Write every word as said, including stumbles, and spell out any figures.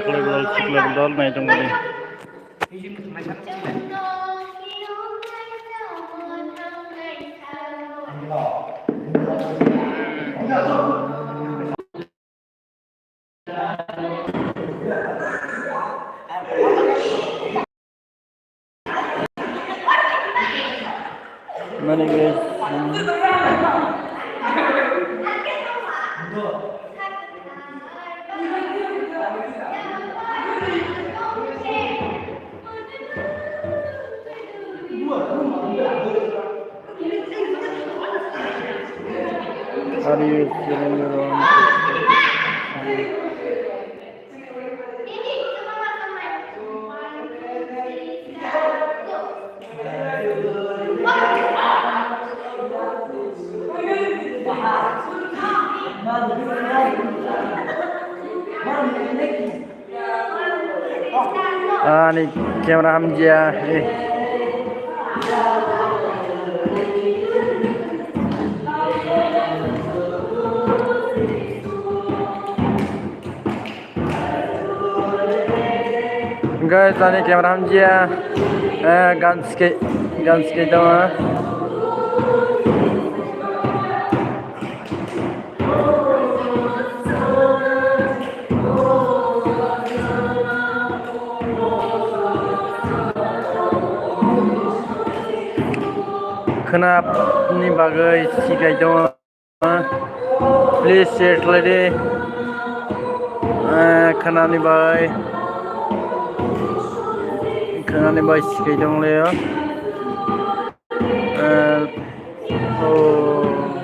Volleyball sikla dol nai tongmani. Mani guys. Are you feeling wrong? Ani camera hamjia. Eh. Guys, ani camera hamjia. Eh, gan ske, gan ske dong. Khwnani bagwi sikai tongo. Please share khlai di. Eh, khwnani bai. Khwnani bai sikai tonglaio. Eh, oh.